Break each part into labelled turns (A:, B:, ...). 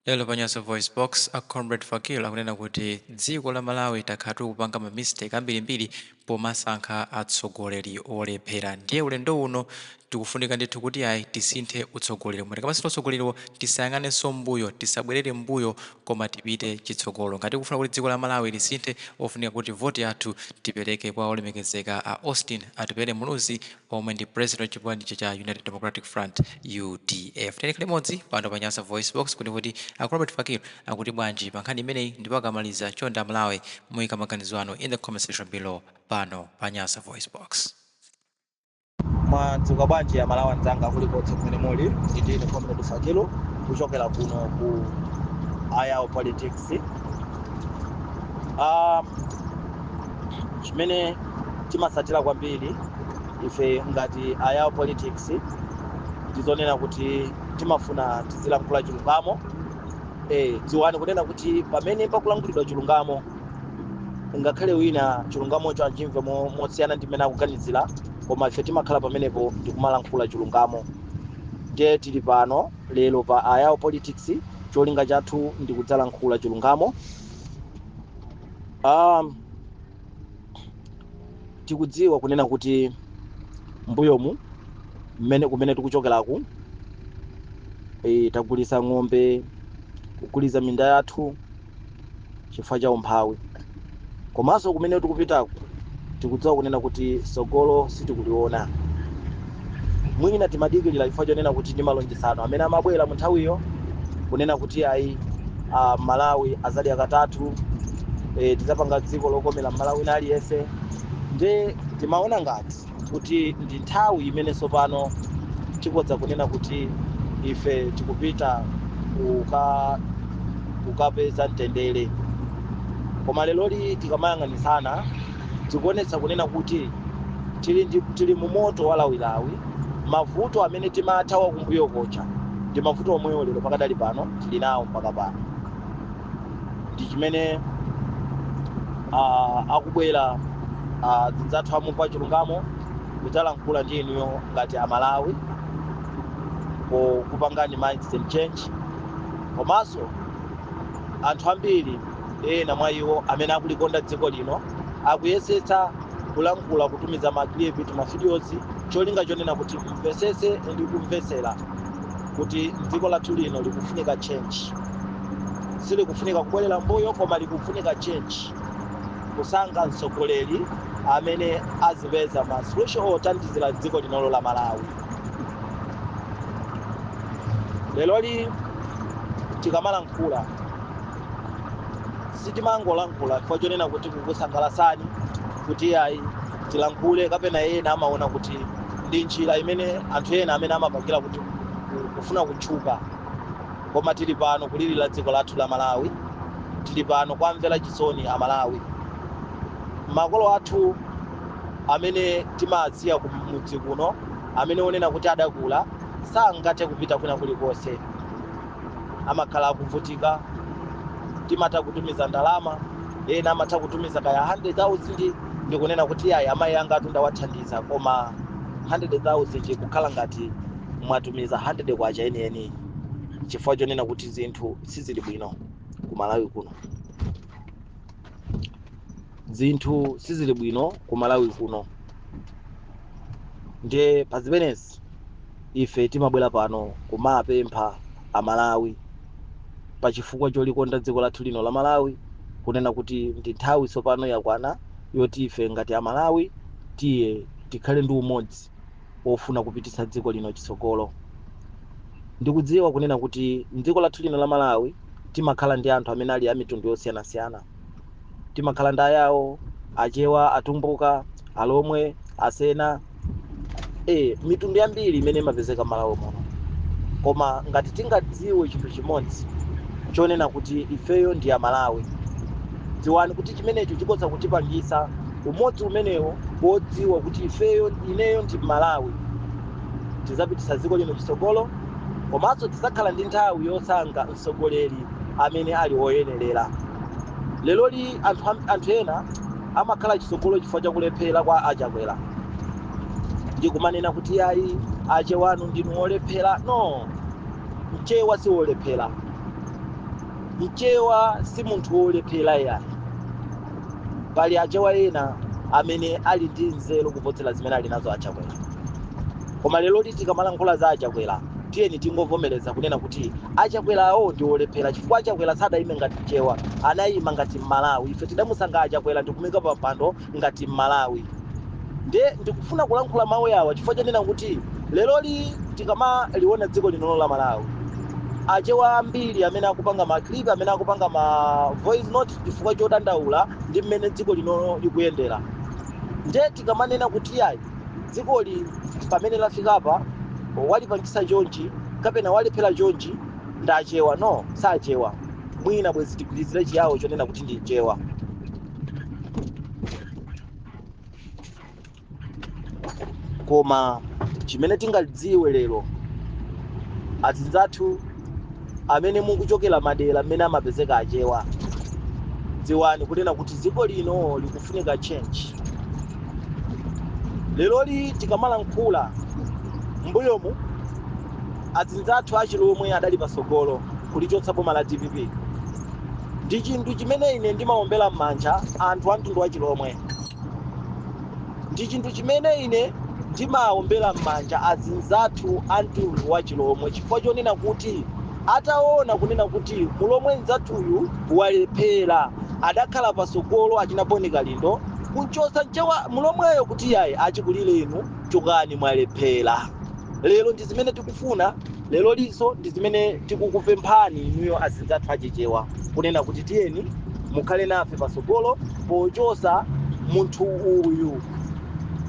A: Lero pa Nyasa VoiceBox, a Comrade Fakil akunena kuti dziko la Malawi takhala tikupanga ma mistake ambirimbiri pomasankha atsogoleri olephera, ndiye ulendo uno tikufunika ndithu kuti ayi, tisinthe utsogoleri. Koma tikamasintha utsogoleriwo, tisayang'anenso mbuyo, tisabwerere mbuyo, koma tipite chitsogolo. Ngati tikufuna kuti dziko la Malawi lisinthe, ofunika kuti voti yathu tipereke kwa olemekezeka a Austin Atupele Muluzi, omwe ndi president wa chipani cha United Democratic Front, UDF. Tiyeni limodzi pano pa Nyasa VoiceBox kuti a Comrade Fakil akuti bwanji pa nkhani imeneyi, ndipo akamaliza, chonde Amalawi, muyika maganizo anu in the comment section below pano pa Nyasa VoiceBox.
B: Mwadzuka bwanji Amalawi anzanga kulikonse kumene muli? Ndine Comrade Fakilo kuchokera kuno ku Ayao Politics. Chimene timasatira kwambiri ife ngati Ayao Politics ndizonena kuti timafuna tizilankhula chilungamo. Dziwani kunena kuti pamene pakulankhulidwa chilungamo, ngakhale wina chilungamocho achimve mosiyana ndi mmene akuganizira, koma ife timakhala pamenepo ndikumalankhula chilungamo. Ndiye tili pano lero pa Ayao Politics, cholinga chathu ndikudzalankhula chilungamo. Tikudziwa kunena kuti mbuyomu mmene kumene tikuchokeraku, tagulisa ng'ombe, kugulisa minda yathu chifukwa cha umphawi. Komanso kumene tikupitaku, tikudziwa kunena kuti sogolo sitikuliona. Mwina timadikirira chifukwa chonena kuti ndi malonjezano amene amabwera mu nthawiyo kunena kuti ayi, Malawi azadya katatu, tidzapanga dziko lokomera Malawi wina aliyense. Nde timaona ngati kuti ndi nthawi imene tsopano tikodza kunena kuti ife tikupita kukapeza mtendere. Koma leroli tikamayang'anisana, tikuonetsa kunena kuti tili mu moto walawilawi. Mavuto amene timathawa kumbuyo kocha ndi mavuto omwewo lero pakadali pano tili nawo mpaka pano. Ndi chimene akubwera zinzathu amupa chilungamo kudzalankhula ndi inuyo ngati Amalawi kupangani mindset change. Komanso anthu ambiri ena mwa iwo amene akulikonda dziko lino akuyesetsa kulankhula, kutumiza ma clip, tuma videos, cholinga chonena kuti mvesese ndi kumvesera kuti dziko lathu lino likufunika change. Silikufunika kubwerera mbuyo, koma likufunika change, kusankha mtsogoleri amene azipeza ma solution othandizira dziko linolo la Malawi. Leroli tikamalankhula, sitimangolankhula chifukwa chonena kuti kukusangalasani kuti ayi, tilankhule, kapena ena amaona kuti ndi njira imene anthu ena amene amapangira kuti kufuna kutchuka. Koma tili pano kulirira dziko lathu la Malawi, tili pano kwamvera chisoni Amalawi. Makolo athu amene timadziya kumudzi kuno, amene onena kuti adakula, sangathe kupita kwina kulikonse, amakhala akuvutika. Timatha kutumiza ndalama, ena amatha kutumiza kaya 100,000 ndikunena kuti ayi, amayi anga atunda wathandiza, koma 100,000 kukhala ngati mwatumiza 100 kwacha enieni, chifukwa chonena kuti zinthu sizili bwino ku Malawi kuno. Zinthu sizili bwino ku Malawi kuno. Ndiye pa zimenezi ife timabwera pano kumapempha Amalawi pachifukwa cholikonda dziko lathu lino la Malawi, kunena kuti ndi nthawi tsopano yakwana yoti ife ngati Amalawi tiye tikhale ndi umodzi wofuna kupititsa dziko lino chitsogolo. Ndikudziwa kunena kuti mdziko lathu lino la Malawi timakhala ndi anthu amene ali a mitundu yosiyanasiyana. Timakhala ndi Ayawo, Achewa, Atumbuka, Alomwe, Asena, mitundu yambiri imene imapezeka Malawi muno. Koma ngati tingadziwe chinthu chimodzi chonena kuti ifeyo ndi Amalawi, dziwani kuti chimenecho chikhoza kutipangisa umodzi umenewo wodziwa kuti ifeyo, ineyo ndi Malawi, tidzapititsa dziko lino chitsogolo. Komanso tidzakhala ndi nthawi yosankha mtsogoleri amene ali woyenerera. Leroli anthu ena amakhala chitsogolo chifukwa chakulephera kwa Achakwera ndikumanena kuti ayi, Achewanu ndinu wolephera. No, Mchewa si wolephera. Mchewa si munthu wolephera yayi. Pali Achewa ena amene ali ndi nzeru kuposera zimene ali nazo Achakwera. Koma lero tikamalankhula za Achakwera, tiyeni tingovomereza kunena kuti Achakwerawo ndi olephera, chifukwa Achakwera sadayime ngati Mchewa, anayima ngati Mmalawi. Ife tidamusankha Achakwera ndikumika pa mpando ngati Mmalawi. Nde ndikufuna kulankhula mawu awa chifukwa chanena kuti leroli tikamaliona dziko lino la Malawi, Achewa ambiri amene akupanga ma clip, amene akupanga ma voice note, chifukwa chodandaula ndi mmene dziko lino likuyendera. Nde tikamanena kuti yayi, dzikoli pamene lafikapa walipangisa chonchi kapena walephera chonchi ndachewa, no, sachewa. Mwina bwezi tigwirizire chiyawo chonena kuti ndi Mchewa. Koma chimene tingadziwe lero, azinzathu amene mukuchokera madera amene amapezeka Achewa, dziwani kunena kuti dziko lino likufunika change. Leroli tikamalankhula, mbuyomu azinzathu achilomwe adali pasogolo kulichotsa boma la DPP. Ndi chinthu chimene ine ndimawombera m'manja anthu a mtundu wa Chilomwe. Ndi chinthu chimene ine ndimawombera m'manja azinzathu a mtundu wa Chilomwe, chifukwa chonena kuti ataona kunena kuti Mulomwe mzathuyu walephera, adakhala pasogolo achina Boni Kalindo kuchotsa Mchewa Mulomweyo kuti yayi, achikulire inu chokani, mwalephera. Lero ndi zimene tikufuna, lero liso ndi zimene tikukupemphani inuyo azinzathu Achichewa, kunena kuti tiyeni mukhale nafe pasogolo pochosa munthu uyu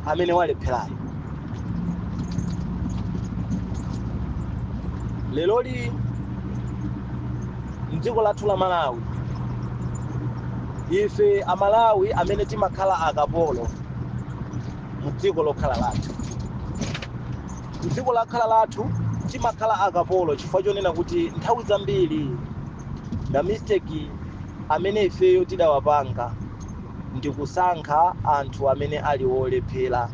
B: amene walepherayo. Leroli mdziko lathu la Malawi, ife Amalawi amene timakhala akapolo mdziko lokhala lathu, mdziko lakhala lathu timakhala akapolo chifukwa chonena kuti nthawi zambiri the mistake amene ifeyo tidawapanga ndi kusankha anthu amene ali wolephera,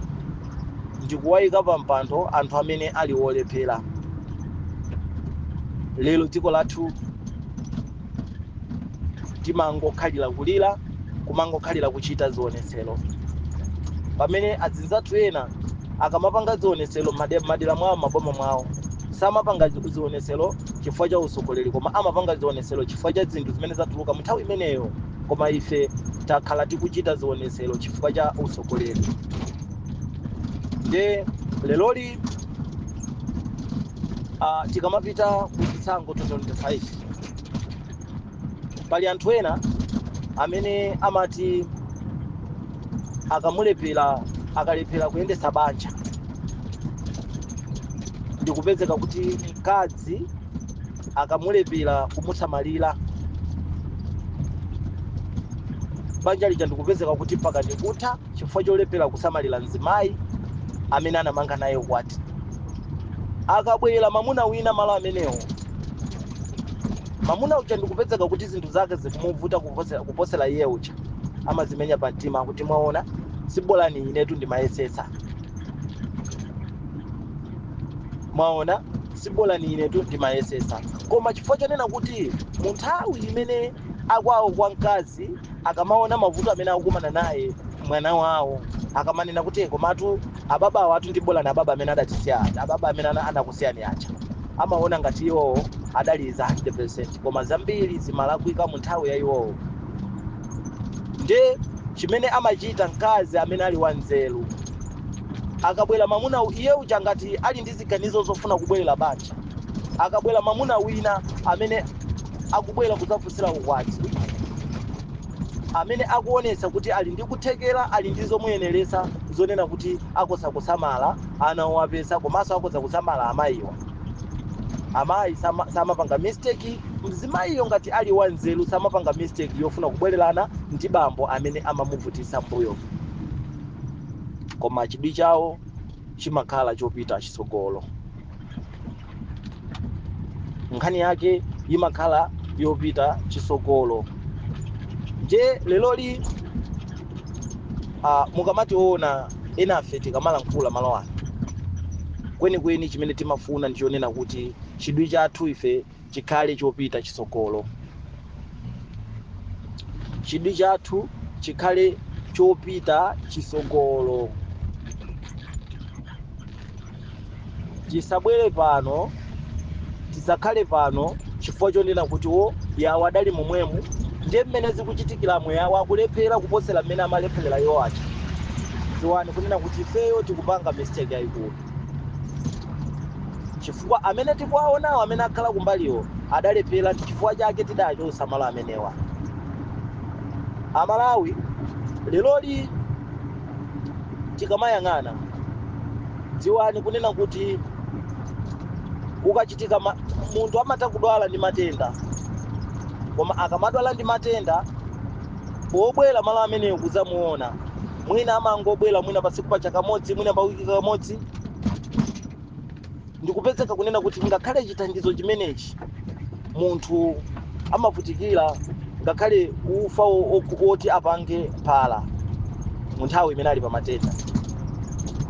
B: ndi kuwayika pa mpando anthu amene ali wolephera. Lero dziko lathu timangokhalira kulira, kumangokhalira kuchita zionetsero, pamene azinzathu ena akamapanga zionetsero madera mwawo, maboma mwawo, samapanga zionetsero chifukwa cha usogoleri, koma amapanga zionetsero chifukwa cha zinthu zimene zatuluka mu nthawi imeneyo. Koma ife takhala tikuchita zionetsero chifukwa cha usogoleri. Nde leloli tikamapita ku chisankho 2025, pali anthu ena amene amati akamulephera, akalephera kuyendetsa banja, ndikupezeka kuti mkazi akamulephera kumusamalira banja lija, ndikupezeka kuti mpaka ndikutha chifukwa cholephera kusamalira mzimayi amene anamanga naye ukwati. Akabwera mamuna wina malo amenewo, mamuna uja ndikupezeka kuti zinthu zake zikumuvuta kuposera iye uja, amazimenya pa mtima kuti mwaona, sibolani inetu ndimayesetsa, mwaona, sibolani inetu ndimayesetsa. Koma chifukwa chonena kuti mu nthawi imene akwawo kwa mkazi akamaona mavuto amene akukumana naye mwana wawo, akamanena kuti komatu ababa awatu ndi bolani ababa amene adatisiya aja, ababa amene anakusiyani aja, amaona ngati iwowo adaliza 100%, koma zambiri zimalakwika mu nthawi ya iwowo. Nde chimene amachita mkazi amene ali wanzeru, akabwera mamuna iye uja ngati ali ndi ziganizo zofuna kubwerera banja, akabwera mamuna wina amene akubwera kudzafunsira ukwati, amene akuonetsa kuti ali ndi kuthekera, ali ndi zomuyeneresa zonena kuti akhoza kusamala ana owapeza, komanso akhoza kusamala amayiwa, amayi samapanga mistake. Mzimayiyo ngati ali wanzeru samapanga mistake yofuna kubwererana ndi bambo amene amamuvutitsa mbuyo, koma chidwi chawo chimakhala chopita chitsogolo. Nkhani yake imakhala yopita chitsogolo. Nje leloli mukamationa enafe tikamalankhula malo ano, kwenikweni chimene timafuna ndichonena kuti chidwi chathu ife chikhale chopita chitsogolo. Chidwi chathu chikhale chopita chisogolo. Tisabwere pano, tisakhale pano chifukwa chonena kuti wo yawo adali momwemu, ndiye mmene zikuchitikiramo yawo akulephera kuposera mmene amalepherera iwo aja. Dziwani kunena kuti ifeyo tikupanga mistake yayikulu, chifukwa amene tikuwaonawo amene akhala kumbaliwo adalephera, ndi chifukwa chake tidachotsa malo amenewa. Amalawi leloli tikamayang'ana, dziwani kunena kuti kukachitika munthu amatha kudwala ndi matenda, koma akamadwala ndi matenda pobwera malo amenewo kudzamuona, mwina amangobwera mwina pasiku pa chaka kamodzi, mwina pa wiki kamodzi, ndikupezeka kunena kuti ngakhale chithandizo chimenechi munthu amavutikira, ngakhale ufa woti apange phala mu nthawi imene ali pamatenda.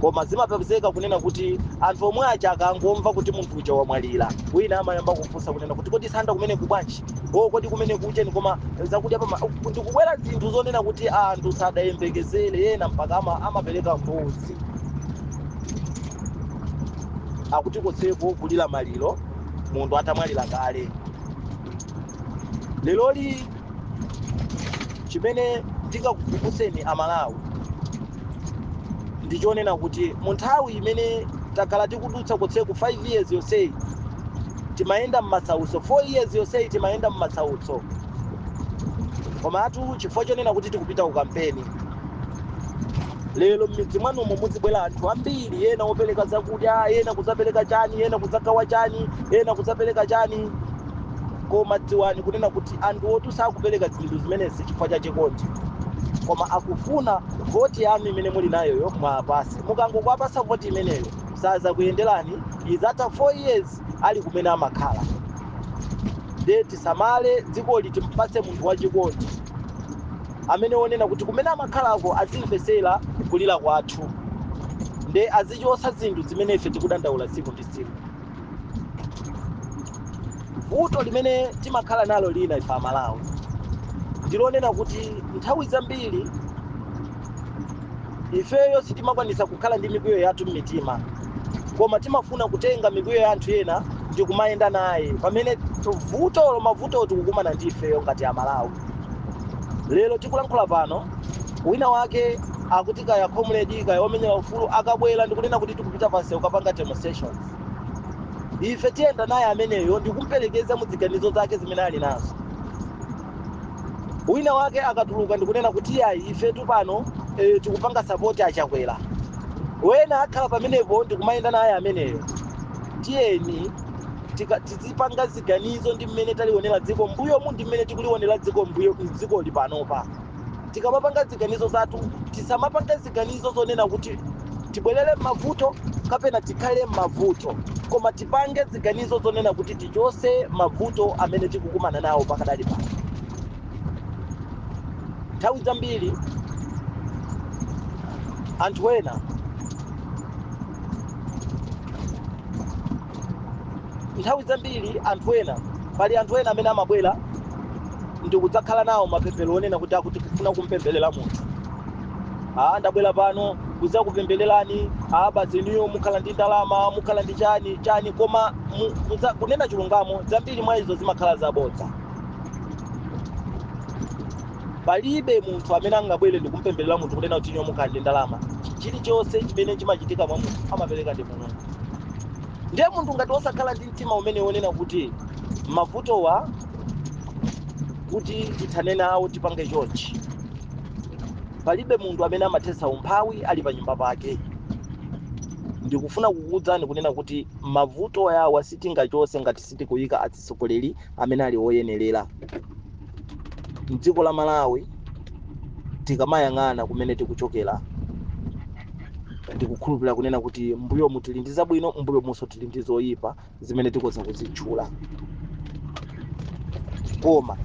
B: Koma zimapezeka kunena kuti anthu omwe aja akangomva kuti munthu uja wamwalira, wina amayamba kufunsa kunena kuti kodi sanda kumene kubwanji, o kodi kumene kucheni, koma zakudya pama ndikubwera zinthu zonena kuti anthu sadayembekezere, ena mpaka amapereka mbuzi. Akuti konseko kulira maliro munthu atamwalira kale. Leloli chimene ndingakukumbutseni Amalawi ndichonena kuti mu nthawi imene takhala tikudutsa kotseku 5 years yonseyi timayenda m'masautso, 4 years yonseyi timayenda m'masautso, komatu chifukwa chonena kuti tikupita ku kampeni, lero m'midzi mwanumo muzibwera anthu ambiri, ena opereka zakudya, ena kudzapereka chani, ena kudzagawa chani, ena kudzapereka chani. Koma dziwani kunena kuti anthu otu sakupereka zinthu zimenezi chifukwa cha chikondi, koma akufuna voti yanu imene muli nayoyo mwapase. Mukangokwapasa voti imeneyo sazakuyenderani, izatha 4 years ali kumene amakhala. Ndiye tisamale dzikoli, timpatse munthu wachikondi amene wonena kuti kumene amakhalako azimvesera kulira kwathu, nde azichotsa zinthu zimene ife tikudandaula tsiku ndi tsiku. Vuto limene timakhala nalo lina ife Amalawi ndilonena kuti nthawi zambiri ifeyo sitimakwanisa kukhala ndi mikwiyo yathu m'mitima, koma timafuna kutenga mikwiyo ya anthu ena ndi kumayenda naye, pamene vutolo mavuto tikukumana ndi ifeyo ngati Amalawi. Lero tikulankhula pano, wina wake akuti kaya comrade kaya omenyera ufulu akabwera ndikunena kuti tikupita pansewu ukapanga demonstrations, ife tiyenda naye ameneyo ndikumperekeza mu ziganizo zake zimene ali nazo. Wina wake akatuluka ndikunena kuti iyayi ifetu pano tikupanga support achakwera, wena akhala pamenepo ndikumayenda naye ameneyo. Tiyeni tizipanga ziganizo ndi mmene talionera dziko mbuyomu ndi mmene tikulionera dziko mbuyo dzikoli panopa. Tikamapanga ziganizo zathu tisamapanga ziganizo zonena kuti tibwerere m'mavuto kapena tikhale m'mavuto, koma tipange ziganizo zonena kuti tichose mavuto amene tikukumana nawo pakadali pano. Nthawi zambiri anthu ena nthawi zambiri anthu ena pali anthu ena amene amabwera ndikudzakhala nawo mapemphero onena kuti akuti kufuna kumpempherera munthu, ndabwera pano kudzakupemphererani, basi inuyo mukhala ndi ndalama, mukhala ndi chani chani, koma kunena chilungamo zambiri mwa izo zimakhala zabodza. Palibe munthu amene angabwere ndikumpempherera munthu kunena kuti inuyo mukhala ndi ndalama. Chilichonse chimene chimachitika mwa munthu amapereka ndi Mulungu. Ndiye munthu ngati osakhala ndi mtima umene wonena kuti mavutowa kuti tithane nawo tipange chonchi, palibe munthu amene amathetsa umphawi ali pa nyumba pake. Ndikufuna kukuwuzani kunena kuti mavuto yawa sitingachose ngati sitikuyika atsogoleri amene ali oyenerera. Mdziko la Malawi tikamayang'ana kumene tikuchokera, ndikukhulupirira kunena kuti mbuyomu tili ndi zabwino, mbuyomunso tili ndi zoyipa zimene tikoza kuzitchula. Koma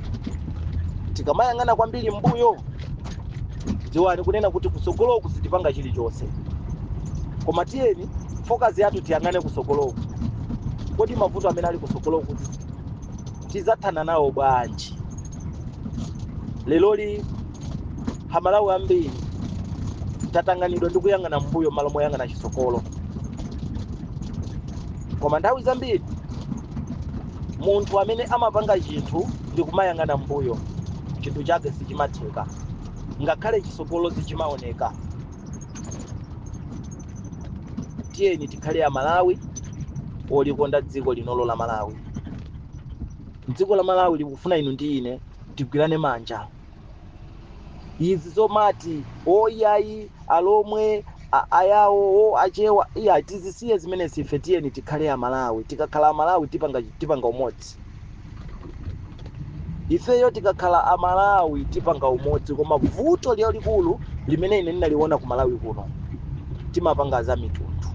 B: tikamayang'ana kwambiri mbuyo, dziwani kunena kuti kutsogoloku sitipanga chilichonse, koma tiyeni focus yathu tiyang'ane kutsogoloku. Kodi mavuto amene ali kutsogoloku tizathana nawo bwanji? Leloli Amalawi ambiri tatanganidwa ndi kuyang'ana mbuyo malo moyang'ana chitsogolo. Koma nthawi zambiri munthu amene amapanga chinthu ndi kumayang'ana mbuyo, chinthu chake sichimatheka, ngakhale chitsogolo sichimaoneka. Tiyeni tikhale Amalawi olikonda dziko linolo la Malawi. Dziko la Malawi likufuna inu ndi ine tigwirane manja. Izi zomati oyayi alomwe ayawo o achewa, iya, tizisiye zimene ife. Tiyeni tikhale Amalawi. Tikakhala Amalawi tipanga umodzi. Ifeyo tikakhala Amalawi tipanga umodzi. Koma vuto lalikulu limene ine ndinaliona ku Malawi kuno, timapanga za mitundu.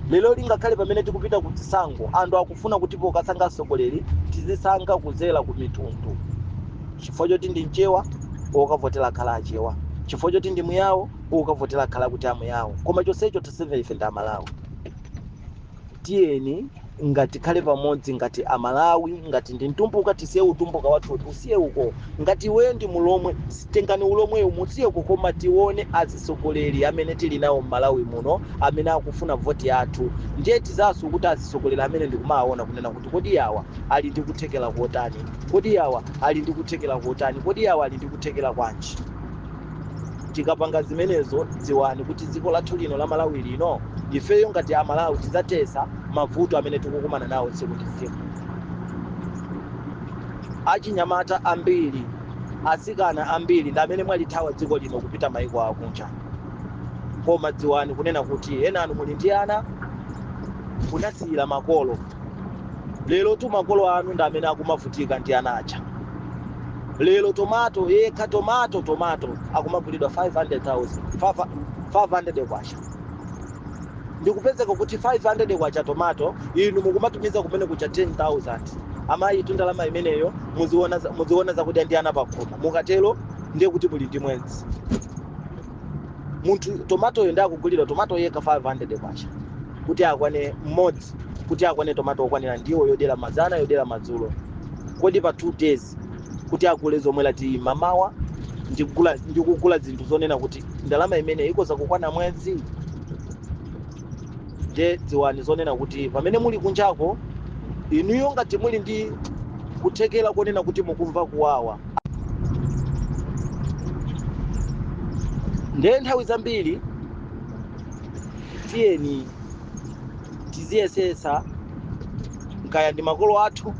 B: Lero lingakhale pamene tikupita ku zisankho, anthu akufuna kuti pokasankha atsogoleri tizisankha kuzera ku mitundu. Chifukwa choti ndi Mchewa, okavotera akhala Achewa. Chifukwa choti ndi Muyawo, okavotera akhala kuti Amuyawo. Koma chonsecho tonsefe ife ndi Amalawi. Tiyeni ngatikhale pamodzi ngati Amalawi. Ngati ndi Mtumbuka, tisiye utumbuka wathu, usiye uko. Ngati iweyo ndi Mulomwe, tengani ulomweyo, musiye uko. Koma tione azitsogoleri amene tili nawo m'Malawi muno amene akufuna voti yathu. Ndiye tizaso kuti azitsogoleri amene ndikumaona kunena kuti kodi awa ali ndi kuthekera kotani, kodi awa ali ndi kuthekera kotani, kodi awa ali ndi kuthekera kwanji? Tikapanga zimenezo, dziwani kuti dziko lathu lino la Malawi lino, ifeyo ngati Amalawi tidzathetsa mavuto amene tikukumana nawo tsiku ndi tsiku. Achinyamata ambiri, atsikana ambiri ndi amene mwalithawa dziko lino kupita maiko akunja. Koma dziwani kunena kuti ena anu muli ndi ana, munasiyira makolo. Lero tu makolo anu ndi amene akumavutika ndi ana aja. Lero tomato yekha, tomato akumagulidwa 500,000, 500 kwacha. Ndikupezeka kuti 500 kwacha tomato, inu mukumatumiza kumene kucha 10,000. Amayi, tu ndalama imeneyo muziona zakudya ndi ana pakhomo. Mukatero ndiye kuti muli ndi mwezi. Munthu tomatoyo ndi akugulidwa tomato yekha 500 kwacha kuti akwane mmodzi, kuti akwane tomato okwanira ndiwo yodera mazana, yodera madzulo. Kodi pa 2 days kuti agule zomwe lati mamawa ndikugula zinthu zonena kuti ndalama imene ikoza kukwana mwezi? Nde dziwani zonena kuti pamene muli kunjako, inuyo ngati muli ndi kuthekera konena kuti mukumva kuwawa, ndiye nthawi zambiri tiyeni tiziyesesa nkaya ndi makolo athu,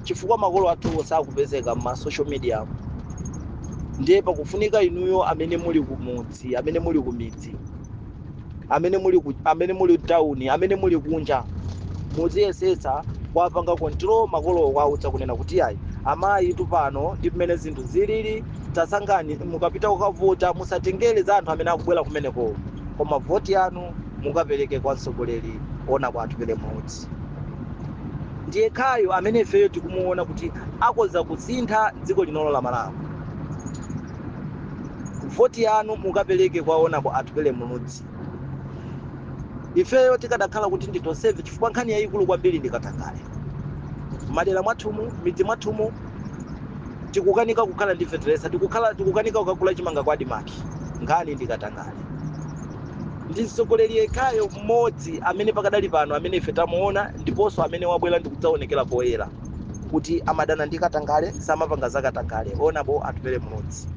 B: chifukwa makolo athu sakupezeka m'ma social media. Ndiye pakufunika inuyo amene muli kumudzi, amene muli kumidzi, amene muli town, amene muli kunja, muziyesetsa kuwapanga control makolo, kwautsa kunena kuti ayi amayi, tupano ndi mmene zinthu zilili, tasankhani. Mukapita kukavota, musatengere za anthu amene akubwera kumeneko, koma voti yanu mukapereke kwa mtsogoleri ona kwa Atupele Muluzi. Ndiye khayo amene ifeyo tikumuona kuti akoza kusintha dziko linolo la Malawi. Voti yanu mukapereke kwa Honourable Atupele Muluzi. Ifeyo tikadakhala kuti ndi tonsefe, chifukwa nkhani yayikulu kwambiri ndikatangale madera mwathumu, midzi mwathumu. Tikukanika kukhala ndi fetereza, tikukanika kukagula chimanga kwa ADMARC. Nkhani ndikatangale. Ndi mtsogoleri yekhayo mmodzi amene pakadali pano amene ife tamuona, ndiponso amene wabwera ndikudzaonekera poyera kuti amadana ndi katangale, samapanga za katangale, Honourable Atupele Muluzi.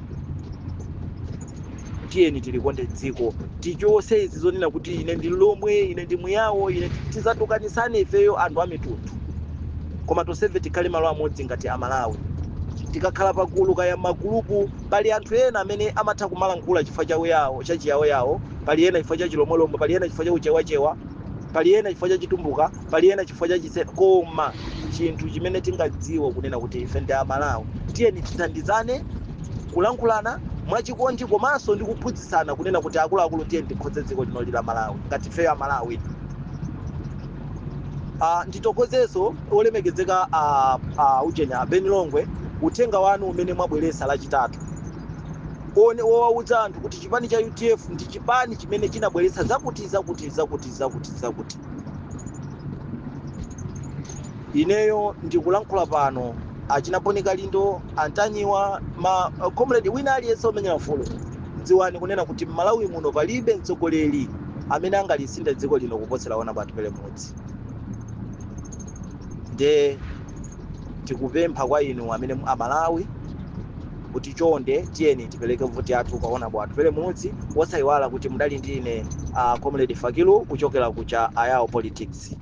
B: Tiyeni tilikonde dziko, tichose izi zonena kuti ine ndi Lomwe, ine ndi Muyawo, ine. Tisatukanisane ifeyo anthu a mitundu, koma tonsefe tikhale malo amodzi ngati Amalawi. Tikakhala pagulu kaya magulupu, pali anthu ena amene amatha kumalankhula chifukwa cha uyawo, cha chiyawo yawo, pali ena chifukwa cha Chilomwelomwe, pali ena chifukwa cha uchewachewa, pali ena chifukwa cha Chitumbuka, pali ena chifukwa cha Chisena. Koma chinthu chimene tingadziwe kunena kuti ife ndi Amalawi. Tiyeni tithandizane kulankhulana mwachikondi komanso ndi kuphunzitsana kunena kuti akuluakulu, tiyeni tikonze dziko lino la Malawi ngati ifeyo Amalawi. Nditokozenso olemekezeka ujenya Ben Longwe, uthenga wanu umene mwabweretsa Lachitatu one wowauza anthu kuti chipani cha UDF ndi chipani chimene chinabweretsa zakuti, zakuti, zakuti, zakuti, zakuti. Ineyo ndikulankhula pano. Achina Bon Kalindo, Antanyiwa, ma comrade wina aliyense omenyera ufulu, dziwani kunena kuti m'Malawi muno palibe mtsogoleri amene angalisinthe dziko lino kuposera Honorable Atupele Muluzi. Nde tikupempha kwa inu amene Amalawi kuti chonde tiyeni tipereke voti yathu kwa Honorable Atupele Muluzi. Wosayiwala kuti mudali ndi ine, comrade Fakilu, kuchokera kucha Ayawo Politics.